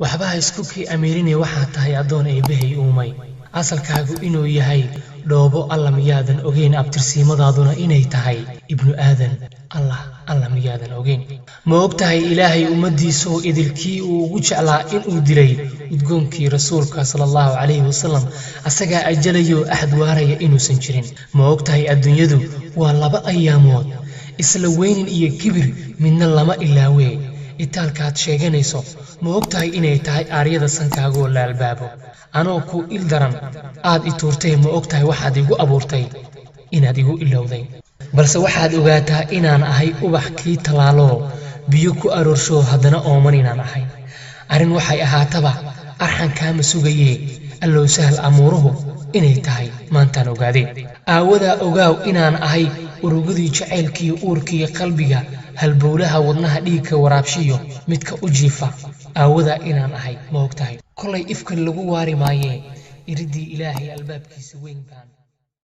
Waxba ha isku kii amiirinay, waxaa tahay addoon eebbahay uumay. Asalkaagu inuu yahay dhoobo, Alla miyaadan ogeyn? Abtirsiimadaaduna inay tahay ibnu aadan, Allah Alla miyaadan ogeyn? Ma og tahay Ilaahay ummaddiisoo idilkii uu ugu jeclaa inuu dilay udgoonkii rasuulka sala allahu calayhi wasalam, asagaa ajalayoo axad waaraya inuusan jirin? Ma og tahay adduunyadu waa 2 ayaamood, isla weynin iyo kibir midna lama ilaawee? Itaalkaad sheeganayso ma og tahay inay tahay aaryada sankaagoo la albaabo? Anoo ku il daran aad i tuurtay, ma og tahay waxaad igu abuurtay inaad igu ilowday? Balse waxaad ogaataa inaan ahay ubax kii tallaaloo biyo ku aroorsho, haddana ooman inaan ahay. Arrin waxay ahaataba arxan kaama sugayee, Allow sahal amuuruhu inay tahay maantaan ogaadee. Aawadaa ogaaw inaan ahay urugadii jacaylkiiyo uurkiiyo qalbiga, halbowlaha wadnaha dhiigka waraabshiyo midka u jiifa. Aawadaa inaan ahay ma og tahay? Kolay ifkan lagu waari maayee, iriddii Ilaahay albaabkiisa weyn baan